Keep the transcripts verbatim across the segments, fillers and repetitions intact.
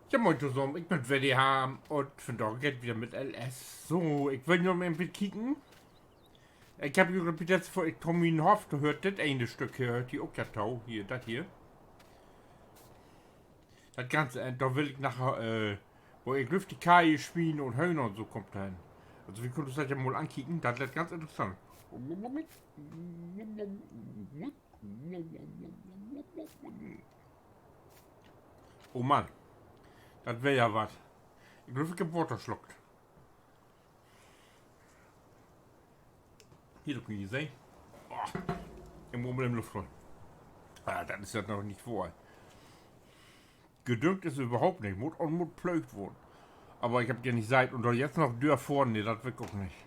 Ja, moin tosamen, ik bün wedder hier un vandaag geiht dat wedder mit L S. So, ik will nu mal even kieken. Ik heff jo graad bi dat vör, ik Tommy in Hoff, dor höört dat ene Stück, höört hier ok ja to, hier, dat hier. Dat ganze, äh, dor will ik naher, äh, wo ik glööv, de Keih, Swien un Höhner un so kummt dor hen. Also, wi köönt us dat ja mal ankieken, dat lett ganz interessant. Oh Mann. Dat weer ja wat. Ik glööv, ik heff Water sluckt. Hier, dor köönt ji sehn. Oh, ik mutt mal in Luft holen. Ah, dat is ja noch nich wohr. Gedüngt is överhaupt nich. Mutt, un mutt plöögt worrn. Aver ik heff ja nich Siet un dor jetzt noch dörfohren. Nee, dat will ik ok nich.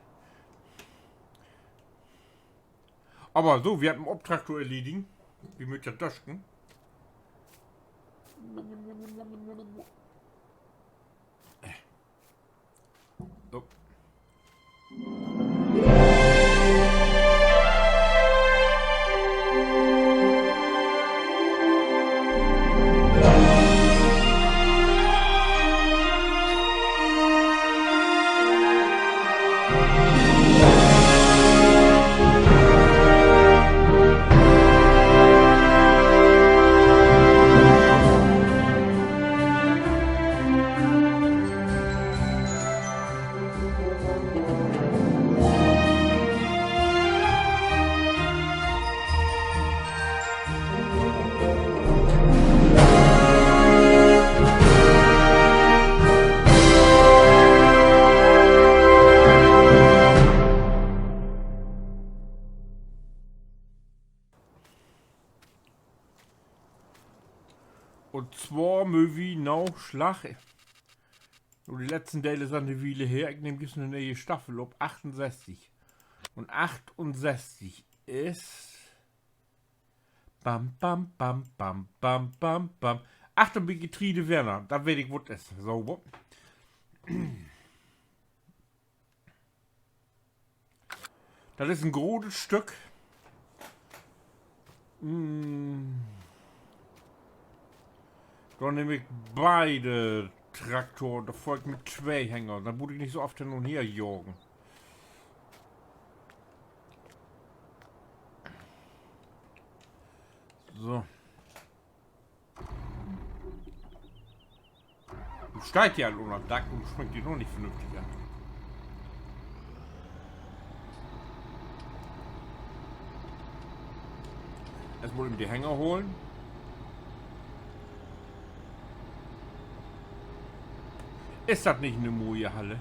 Aver so, wi hebbt en Opdrag to erledigen. Wi mööt ja dösken. So. Un zwar mööt wi na Slag, nu, de letzten Delen sünd en Wiel her. Ik nehm jüst 'ne ne'e Staffel op, achtunsesstig. Un achtunsesstig is bam, bam, bam. Achter bi Getreide Werner, dat weet ik, wo 't is. So, wo? Dat is en grotet Stück. Hm. Dor nehm ik beide Traktoren, dor fohr ik mit twee Hänger. Denn mutt ik nich so oft hen un her jagen. So. Nu steiht de al ünner't Dack un springt de noch nich vernünftig an. Eerstmal even de Hänger holen. Is dat nich 'ne moie Halle?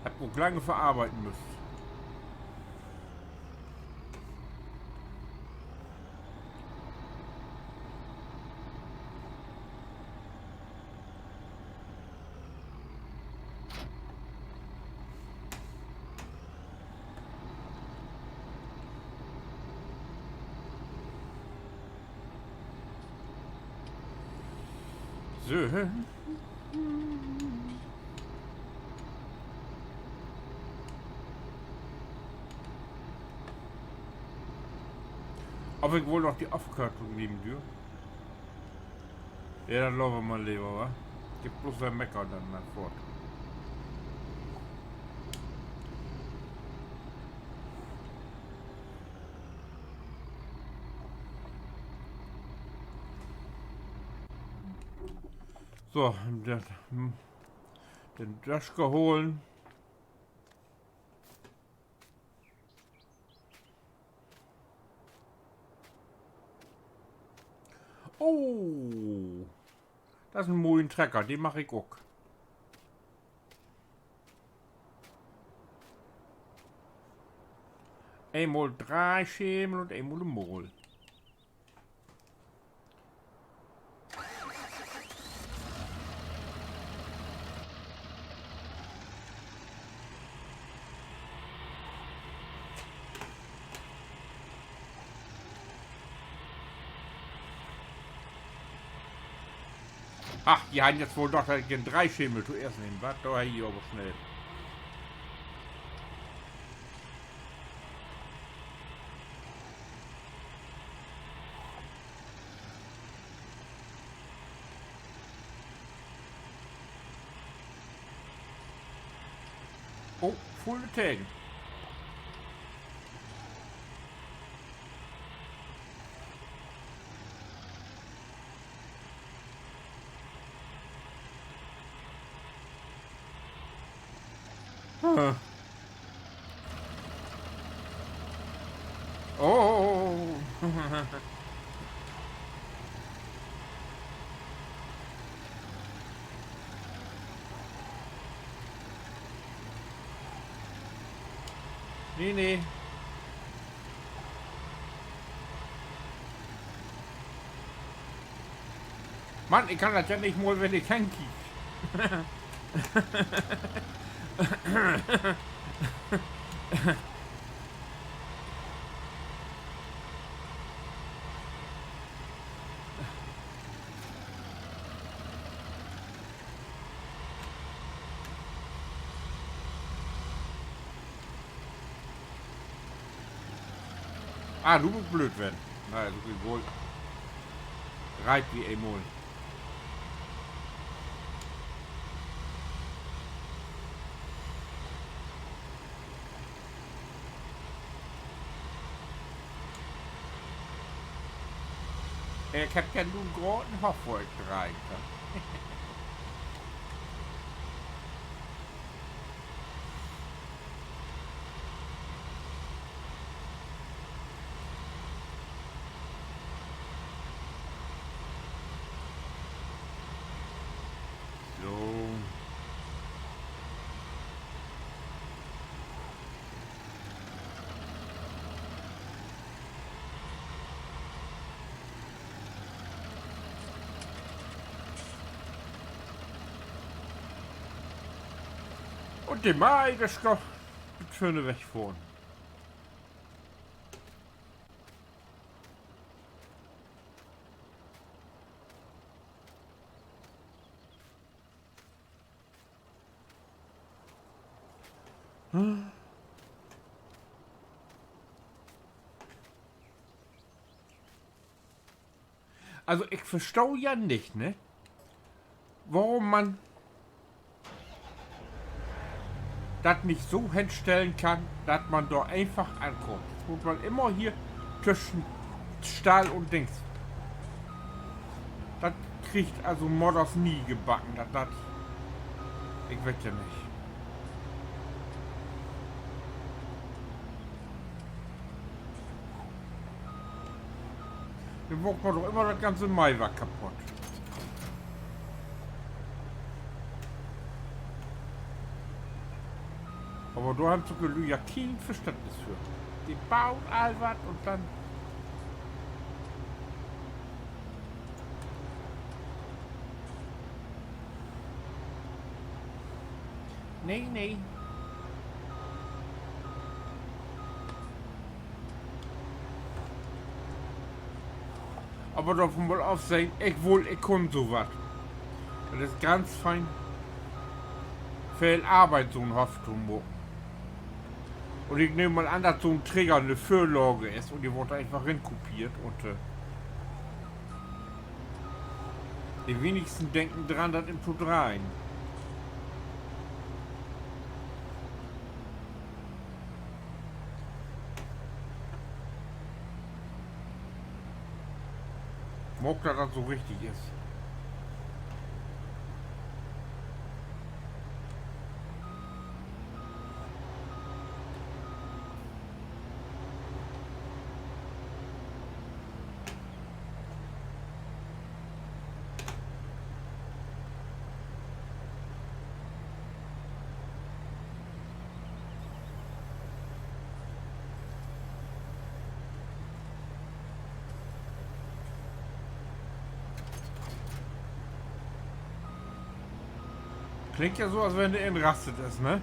Heff ik ok lang verarbeiden müsst. So. Of ik woll noch de Afkörtung nehmen dörv? Ja, dat laat wi mal lever, wa? Gifft bloots weer Meckern denn na foort. So, dat, hm, den Döscher holen. Oh, dat is en moien Trecker, de mag ik ok. Eenmal Dreischemel un eenmal de Mahl. Ach, ji harrn jetzt woll dacht, dat ik den Dreischemel toeerst nehm, wat? Dor harr ji aver snell. Oh, vulle Tegen. Ah. Oh. Nee, nee. Mann, ik kann dat ja nich mal, wenn ik henkiek. Ah, nu mutt ik blööd ween. Na ja, so veel Gold. Reicht wi eenmal. Ik heff ja nu en groten Hoff, wo ik dreihen kann. So. Un de Mai, de Stoff, bit vörne wegfohren. Also, ik verstah ja nich, ne? Worüm man dat nich so henstellen kann, dat man dor eenfach ankummt. Mutt man immer hier twüschen Stall un Dings. Dat kriggt also Modders nie gebacken, dat, dat, ik weet ja nich. Denn maakt man doch immer dat ganze Maiwark kaputt. Aver dor hebbt so'ne Lüüd ja keen Verständnis för. De baut all wat un denn Nee, nee. Aver dorvon mal afsehn, ik wull, ik kunn so wat. Dat is ganz fein veel Arbeit, so'n Hoff to maken. Un ik nehm mal an, dat so'n Trecker 'ne Vörlaag is un de word eenfach rinkopeert un, äh, de wenigsten denken dran, dat üm to dreihen. Maak, dat dat so richtig is. Klingt ja so, as wenn de inrastet is, ne?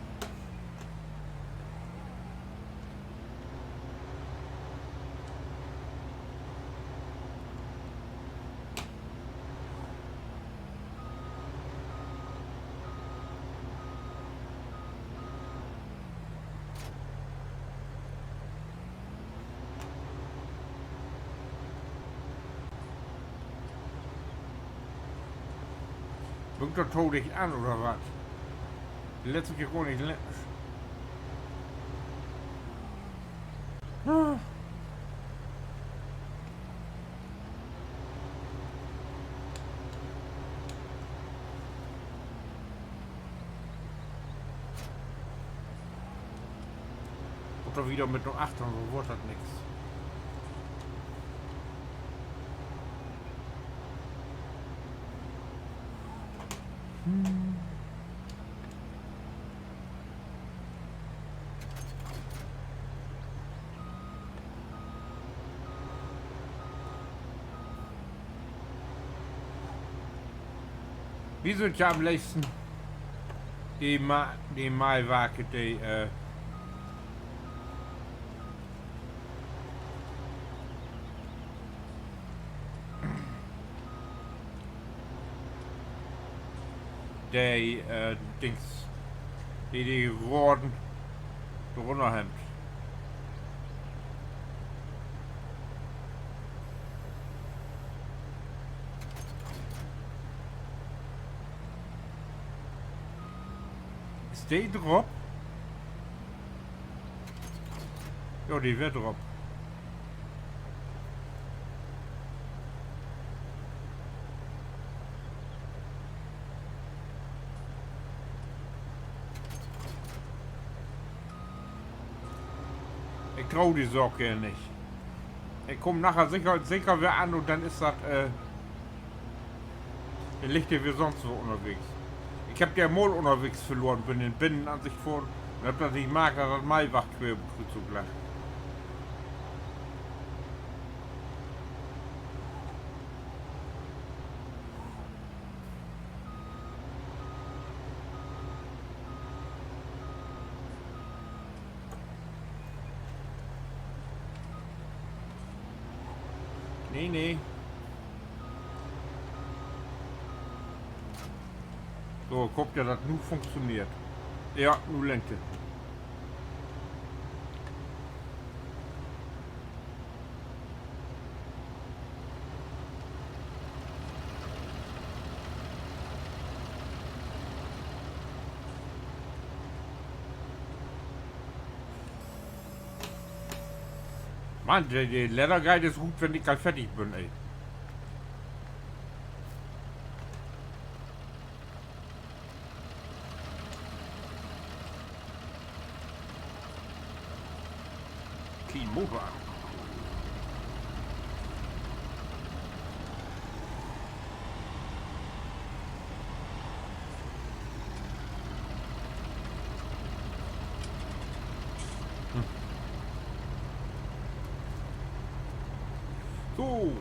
Bün ik dor to dicht an, oder wat? De lett sik ja gor nich los. Dor wieder mit na achtern, so word dat nix. Wi sünd ja an'n leevsten de Ma-, de Maiwarke, de, äh, de, äh, Dings, de, de Rohren dorünner hebbt. Is de drop? Jo, de weer drop. Ik tro de Saak hier nich. Ik kaam naher seker, seker weer an un denn is dat, äh, denn liggt de weer sonst wo ünnerwegens. Ik hebb de mal ünnerwegens verloren, bün in Binnenansicht fohren un hebb dat nich markt, dat dat Maiwark quer över de Krüüzung lag. Nee, nee. So, ik hoop ja, dat dat nu funktioneert. Ja, nu lenkt he. Mann, de, de Ledder geiht eerst rut, wenn ik al fertig bün, ey. Kien Motor an. Hm. So.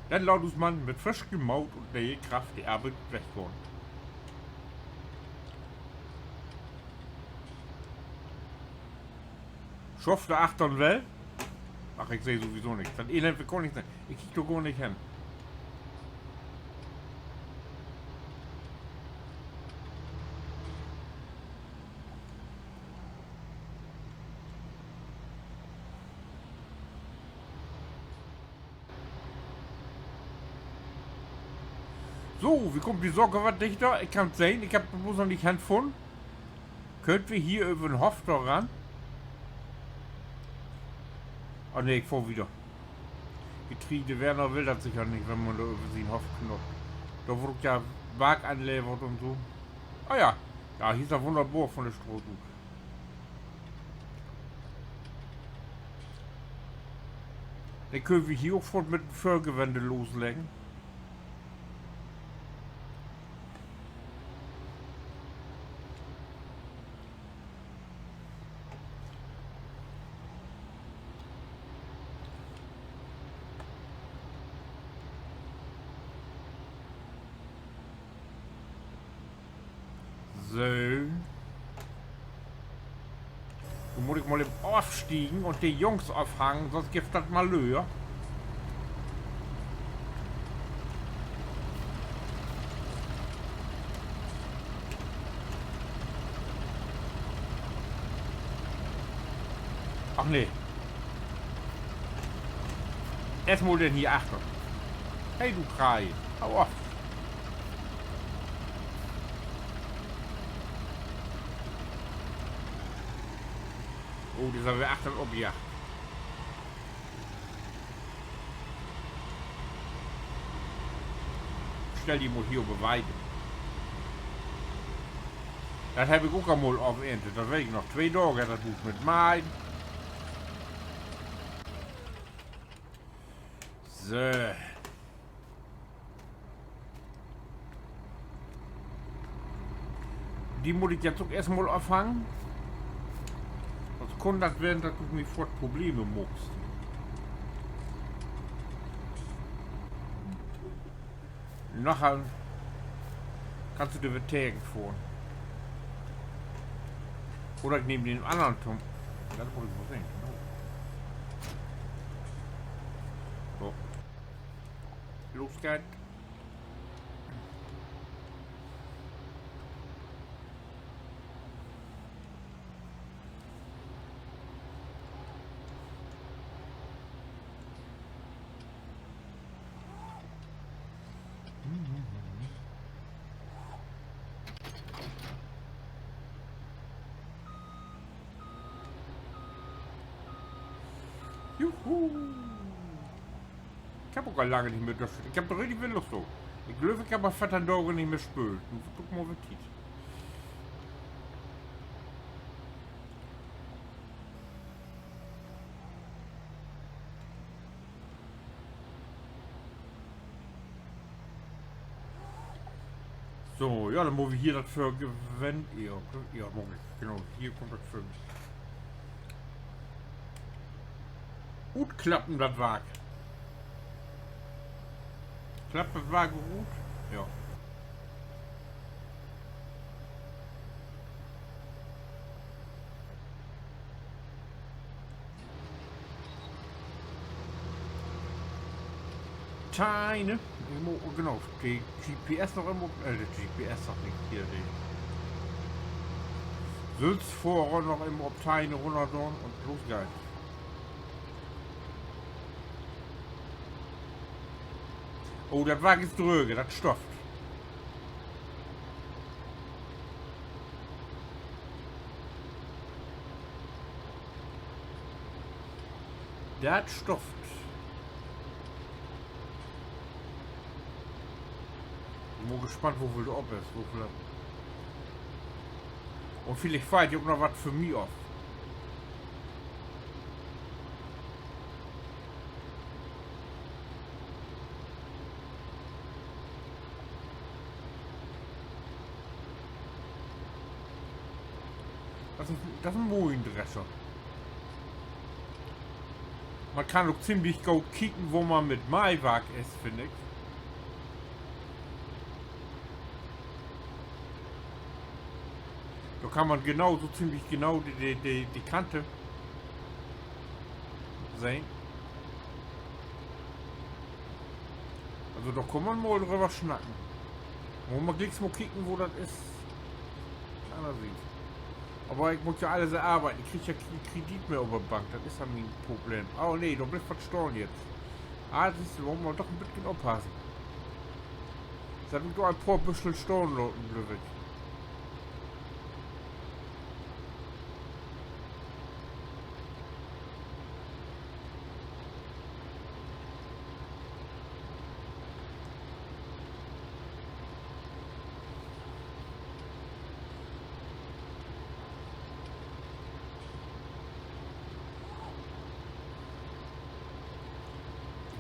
Denn laat us man mit frischem Moot un nee'e Kraft de Arbeit weggahn. Schafft de achtern well? Ach, ik seh sowieso nix. Dat Elend will gor nix sehn. Ik kiek dor gor nich hen. So, wi kaamt de Saak wat dichter. Ik kann 't sehn, ik hebb blots noch nich henfunnen. Köönt wi hier över den Hoff dor ran? Ah, nee, ik fohr wieder. Getreide, wer noch will dat seker nich, wenn man dor över sien Hoff knuppt. Dor word ok ja Bark anlevert un so. Ah ja. Ja, hier is dat wunnerbor von de Straat ut. Denn köönt wi hier ok foort mit Vörgewende losleggen. So. Nu mutt ik mal even ofstiegen un de Jungs ofhangen, sonst gifft dat Malör. Ach nee. Eerstmal den hier achter. Hey, du Kraai. Hau of. Oh, de is al weer achter op, ja. Stell di mal hier op de Weide. Dat heff ik ok al mal aferntet. Dat weet ik noch. Twee Daag hett dat duert mit meihen. So. De mutt ik nu ok eerst mal afhangen. Sünst kunn dat weren, dat du mi foorts Probleme maakst. Naher kannst du de weer tegenfohren. Oder ik nehm den annern Tom. Dat mutt ik mal sehn. So. Los geiht. Juhu. Ik heff ok al lang nich mehr dörscht. Ik heff doch richtig weer Lust op. Ik glööv, ik heff al veerteihn Daag nich mehr speelt. Nu warrt ok mal weer Tiet. So, ja, denn mutt wi hier dat för gewenn-, ja, ja, mutt ik, genau, hier kummt dat för. Utklappen, dat Wark. Klappt dat Wark ut? Ja. Teine. Ik mutt, genau, de G P S noch immer op, äh, de G P S noch nich hier, de Sitzfohrer noch immer op Teine rünner doon un los geiht. Oh, dat Wark is dröge, dat stofft. Dat stofft. Bün mal gespannt, woveel dor op is, woveel dat. Un villicht fallt ja ok noch wat för mi of. Dat is, dat is en moien Drescher. Man kann ok ziemlich goot kieken, wo man mit Maiwark is, finn ik. Dor kann man genau, so ziemlich genau de, de, de, de Kante sehn. Also, dor kann man mal dröver snacken. Mutt man glieks mal kieken, wo dat is. Anner Siet. Aver ik mutt ja allens arbeiden. Ik krieg ja keen Kredit mehr op de Bank. Dat is ja mien Problem. Oh nee, dor blifft wat stahn jetzt. Ah, dat is, dor mutt man doch en beten oppassen. Dor heff ik doch en poor Büschel stahn laten, glööv ik.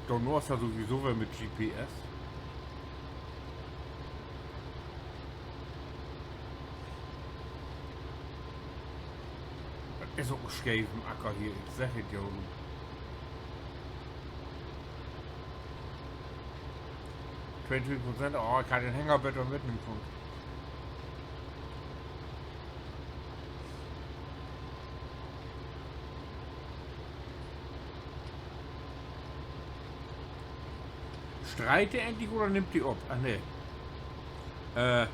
Dor is ja sowieso weer mit G P S. Dat is ok en scheven Acker hier, ik segg et jo. Tweeuntwintig Prozent, oh, ik harr den Hänger beter mitnehmen kunnt. Streidt de endlich oder nimmt de op? Ach nee. Äh.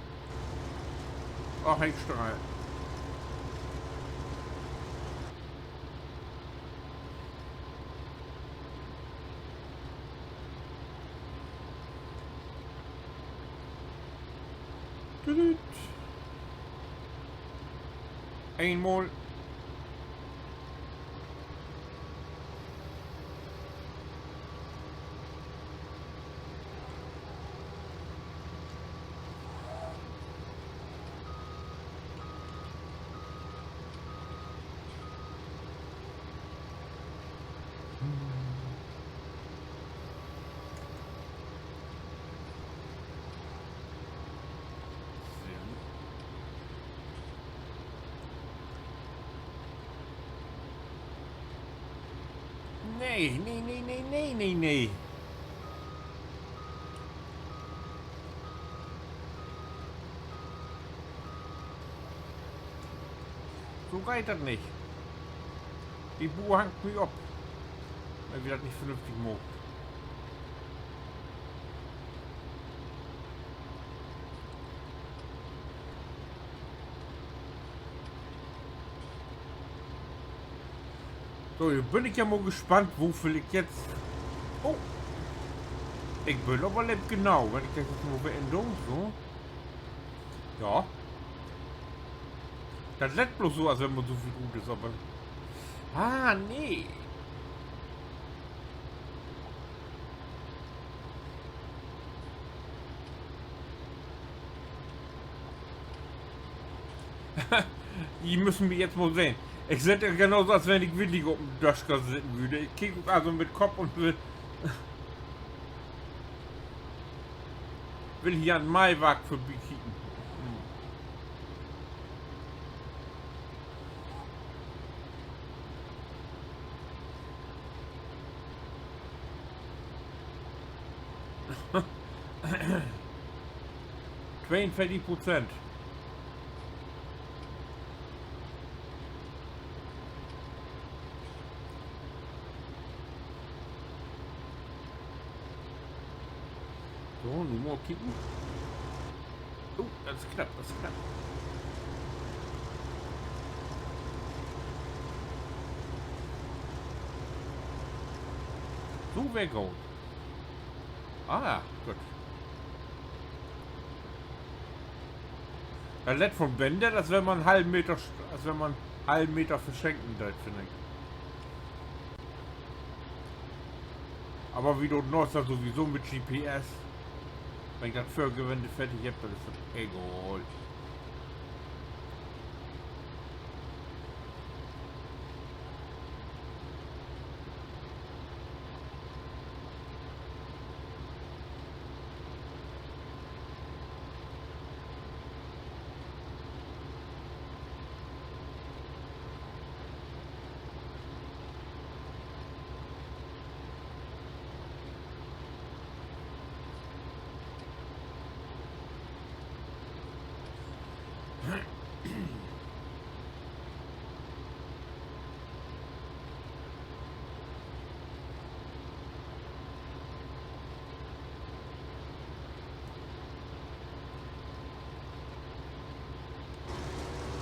Ach, ik streih. Tüdüt. Eenmal. Nee, nee, nee, nee, nee, nee, nee. So geiht dat nich. De Buur hangt mi op, wenn wi dat nich vernünftig maakt. So, nu bün ik ja mal gespannt, woveel ik jetzt, oh, ik bün aver leep genau, wenn ik dat jetzt mal weer in do, so. Ja. Dat lett blots so, as wenn man so veel ut is, aver, ah, nee. Ji müssen mi jetzt mal sehn. Ik sitt ja genauso, as wenn ik wirklich op en Döscher sitten würd. Ik kiek ok also mit Kopp un will, will hier an Maiwark vörbikieken. Tweeunveertig Prozent. So, nu mal kieken. Oh, dat is knapp, dat is knapp. So weer goot. Ah, goot. Dat lett von binnen, as wenn man en halven Meter, as wenn man en halven Meter verschenken deit, finn ik. Aver wi doot dat sowieso mit G P S. Wenn ik dat Vörgewende fertig hebb, denn is dat egal.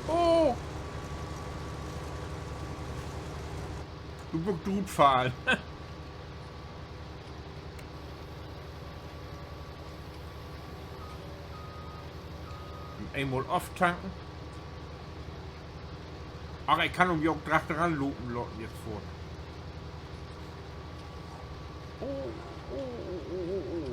Oh! Du büst rutfallen. Eenmal aftanken. Ach, ik kann em ja ok drachteran lopen laten jetzt foorts. Oh, oh, oh.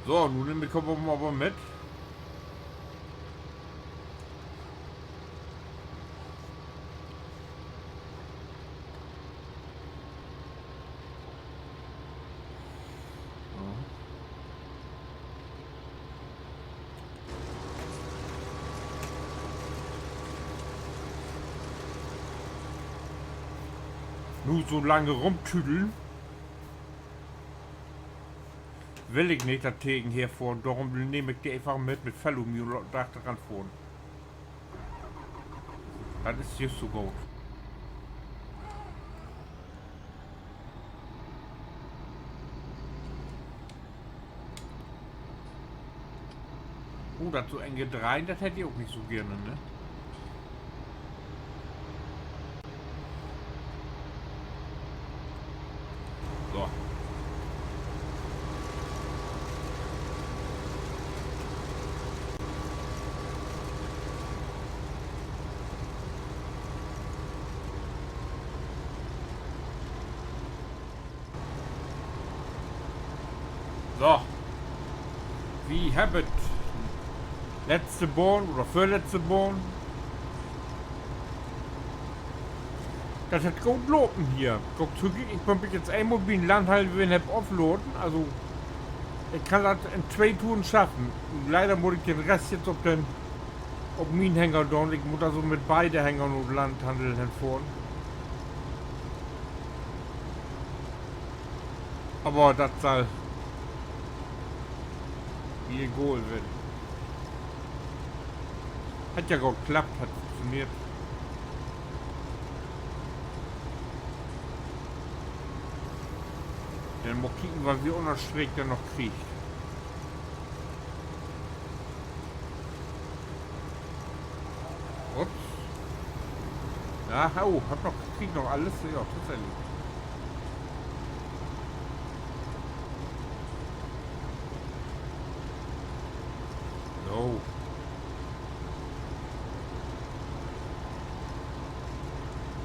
So, nu nehm ik em aver mit. Nu so lang rumtüdeln will ik nich, dat Tegen herfohren. Dorüm nehm ik de eenfach mit, mit Fellow mi un laat em dor achteran fohren. Dat is jüst so goot. Oh, dat so enge Dreihn, dat hett he ok nich so geern, ne? So. So. Wi hebbt letzte Bahn oder vörletzte Bahn. Dat hett goot lopen hier. Kiek, ik bün bit nu eenmal bi'n Landhandel ween, heff ofladen. Also, ik kann dat in twee Touren schaffen. Leider mutt ik den Rest nu op den, op mien Hänger doon. Ik mutt also mit beide Hänger na Landhandel henfohren. Aver dat sall mi egal ween. Hett ja goot klappt, hett funktioneert. Denn mal kieken, wat wi ünner Streek denn noch kriegt. Ups. Ja, oh, hab noch, krieg noch alles. Ja, tatsächlich. So.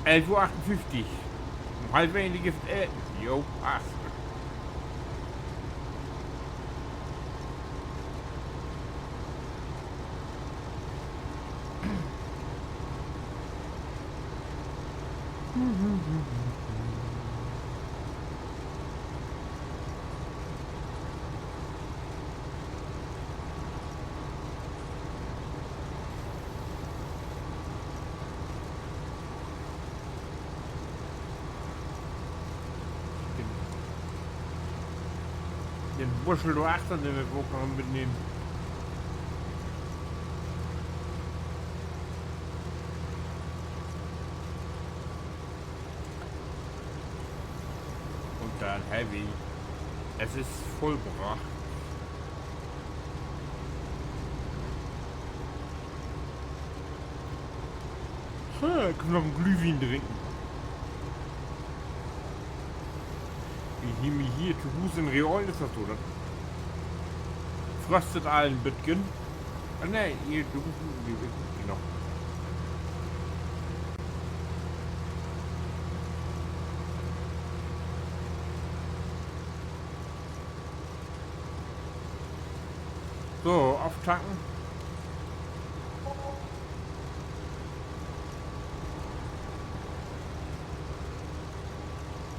Elf Uhr achtunföfftig. Üm halv een gifft Eten. Jo, passt. Den, den Buschel dor achtern, den will ik ok noch mitnehmen. Un denn heff ik, es is vullbracht. So, ik kann noch en Glühwien drinken. Wi hier, mi hier to Huus in Reol is dat so, dat fröstet all en bitken. Ah, nee, hier, du, du, du, genau. So, aftanken.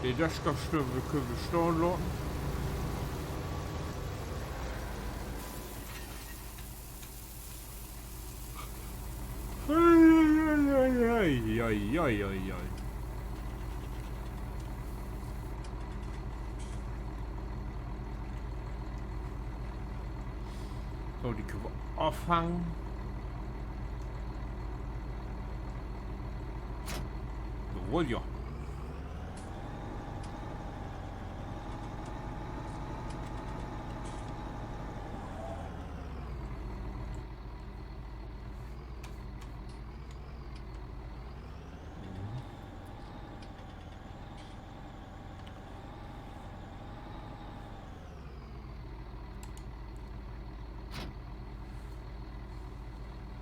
De Döschkast köönt wi, köönt wi stahn laten. Ei, ei, ei, ei, ei, ei. So, de köönt wi afhangen. Jawoll, ja.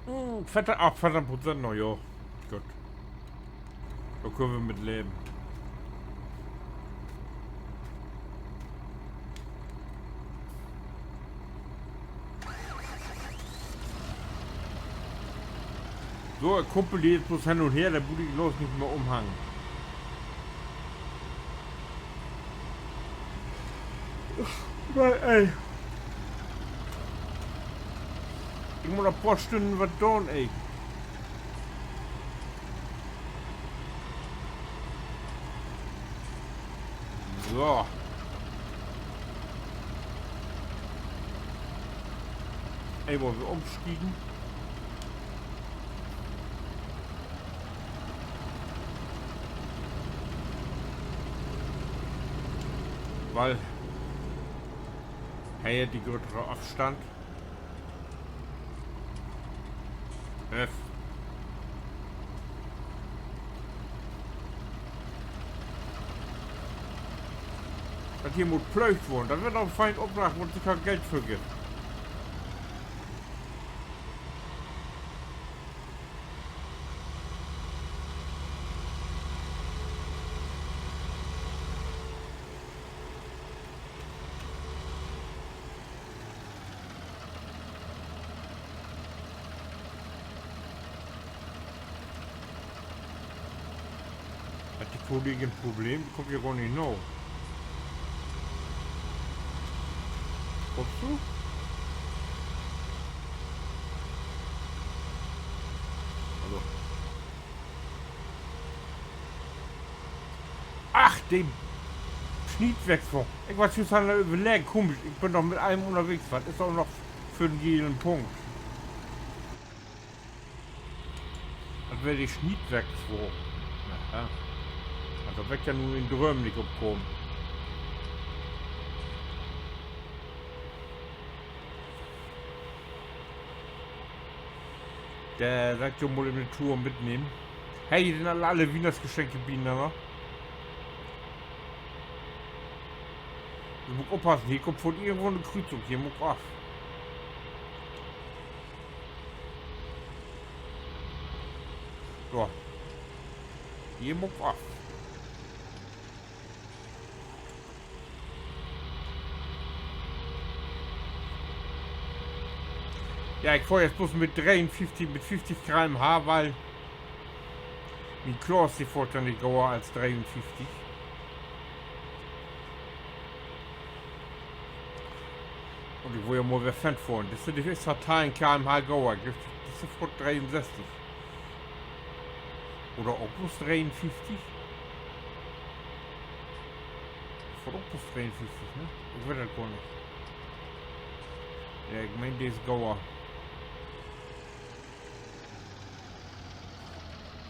Hm, veertig, ah, veertig Prozent noch, ja. Goot. Dor köönt wi mit leven. So, ik kuppel de nu blots hen un her, denn mutt ik blots nich mehr ümhangen. Mann, ey. Ik mutt noch poor Stünnen wat doon, ey. So. Eenmal weer ümstiegen. Wiel he hett de gröttere Afstand. Öff. Dat hier mutt plöögt worrn. Dat weer doch en fein Opdrag, wo sik keen Geld för gifft. Wo liggt dat Problem? De kummt ja gor nich na. Kummst du? Also. Ach, de Snietwerkswagen. Ik was jüst an dat Överleggen, komisch, ik bün doch mit allem ünnerwegens. Wat is dor noch för en gelen Punkt? Dat weer de Snietwerkswagen. Aha. Also, dor weer ik ja nu in Drööm nich op kamen. De sall ik jo mal in de Tour mitnehmen. Hey, hier sünd alle, alle Wiehnachtsgeschenke binanner. Dor mutt ik oppassen. Hier kummt foorts irgendwo 'ne Krüzung. Hier mutt ik af. So. Hier mutt ik af. Ja, ik fohr jetzt bloots mit dreeunfieftig, mit fieftig K M H, wiel mien Klaas, de fohrt ja nich gauer as dreeunfieftig. Un ik wull ja mal wedder Fendt fohren. Disse, de is halt teihn K M H gauer. Disse fohrt dreeunsösstig. Oder ok bloots dreeunfieftig? Fohrt ok bloots dreeunfieftig, ne? Ik weet dat gor nich. Ja, ik meen, de is gauer.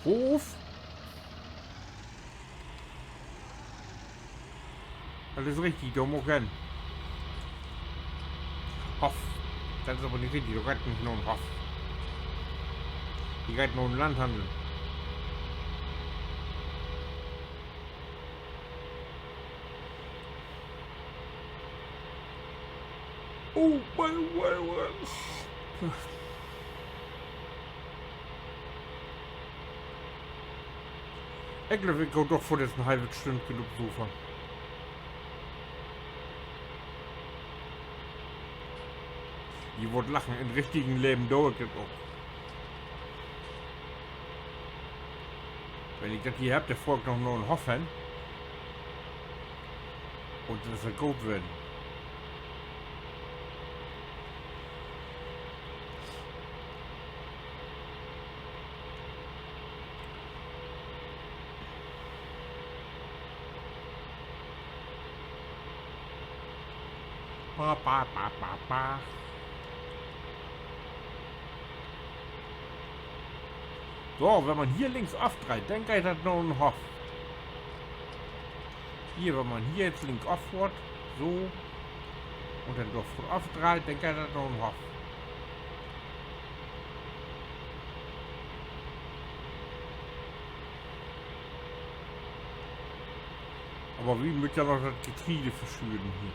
Hoff. Dat is richtig, dor mutt ik hen. Hoff. Dat is aver nich richtig, dor geiht nich na 'n Hoff. De geiht na 'n Landhandel. Oh, Mann, Mann, Mann. Ik glööv, ik gah doch foorts en halve Stünn op Sofa. Ji wüllt lachen, in'n richtigen Leven do ik dat ok. Wenn ik dat hier hebb, denn fohr ik noch na 'n Hoff hen. Un dat is goot ween. Ba, ba, ba, ba, ba. So, wenn man hier links afdreiht, denn geiht dat na 'n Hoff. Hier, wenn man hier jetzt links affohrt, so, un denn dor foort afdreiht, denn geiht dat na 'n Hoff. Aver wi mööt ja noch dat Getreide verschüren hier.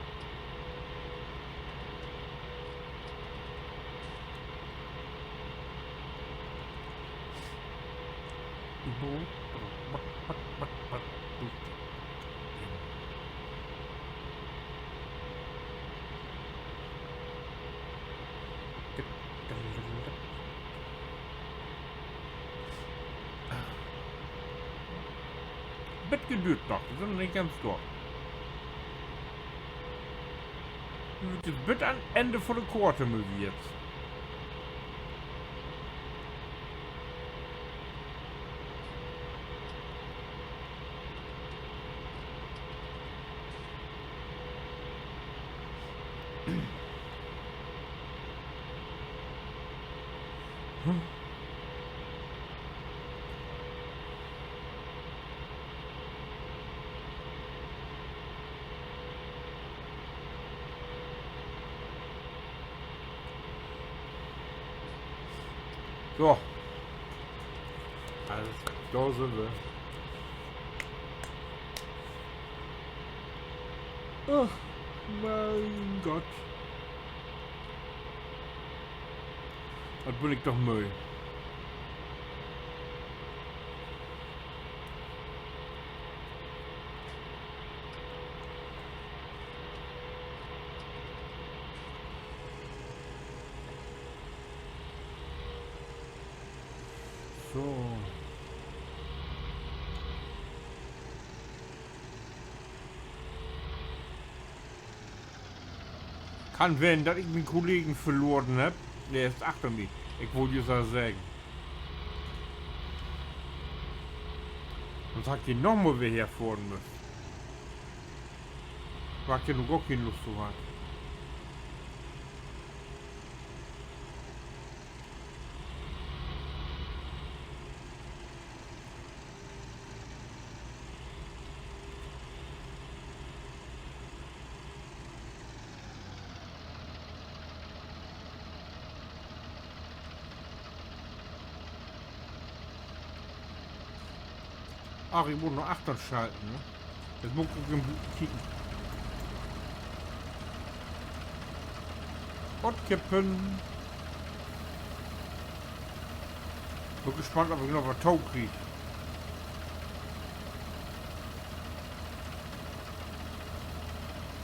Beten düürt dat noch, wi sünd noch nich ganz dör. Wi sünd bit an 't Enn vun de Koort, mööt wi nu. So. Allens, dor sünd wi. Ach, mien Gott. Wat bün ik doch mööd. So. An wen dat ik mien Kollegen verloren hebb, de is achter mi. Ik wull jüst al seggen. Denn harr ik de noch mal weer herfohren müsst. Harr ik nu gor keen Lust to hatt. Ach, ik mutt na achtern schalten, ne? Dat mutt ik ok even kieken. Utkippen. Bün gespannt, of ik noch wat to krieg.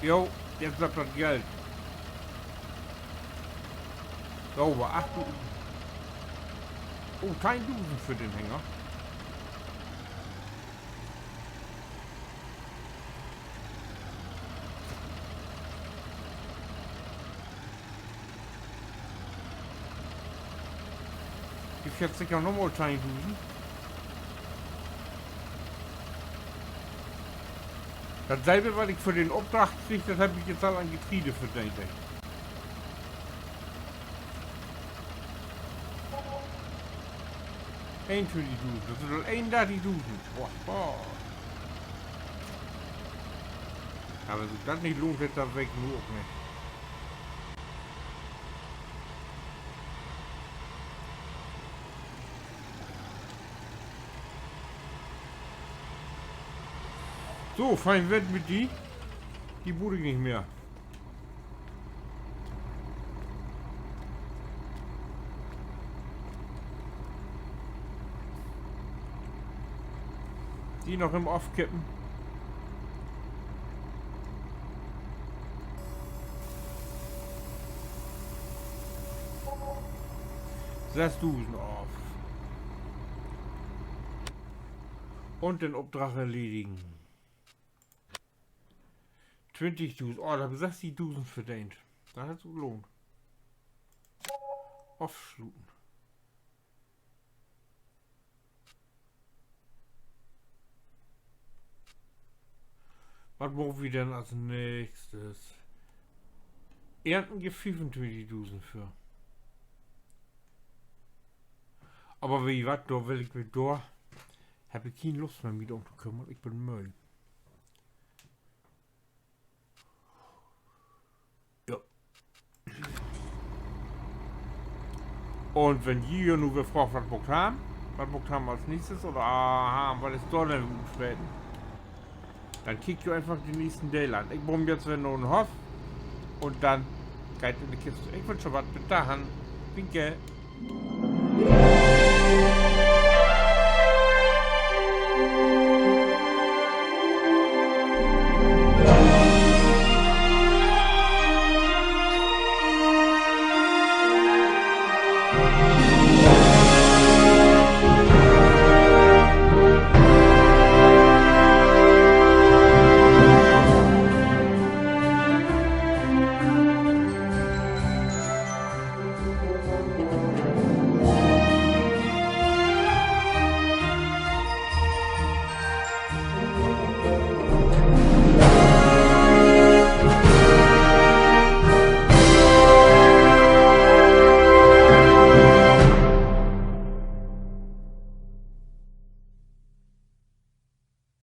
Jo, jetzt löppt dat Geld. Sauber, acht du-, oh, teihndusend för den Hänger. Gifft jetzt seker noch mal teihndusend. Datselve, wat ik för den Opdrag krieg, dat heff ik jetzt al an Getreide verdeent, ey. Eenuntwintigdusend, dat sünd al eenundartigdusend. Boah, boah. Aver wenn sik dat nich lohnt hett, denn weet ik nu ok nich. So, fein weg mit di. Di bruuk ik nich mehr. Di noch even ofkippen. Sessdusend of. Un den Opdrag erledigen. Twintigdusend. Oh, dor heff ik sesstigdusend verdeent. Dat hett sik lohnt. Ofsluten. Wat maakt wi denn as nächstes? Eernten gifft fiefuntwintigdusend för. Aver weet ji wat, dor will ik mi, dor heff ik keen Lust mehr, mi dor üm to kümmern. Ik bün mööd. Jo. Un wenn ji nu weer fraagt, wat maakt wi, wat maakt wi as nächstes, oder, ah, wat is dor denn utfreten, denn kiekt jo eenfach den nächsten Deel an. Ik bau jetzt weer noch en Hoff un denn geiht in de Kist. Ik wünsch jo wat, bit dorhen. Winke.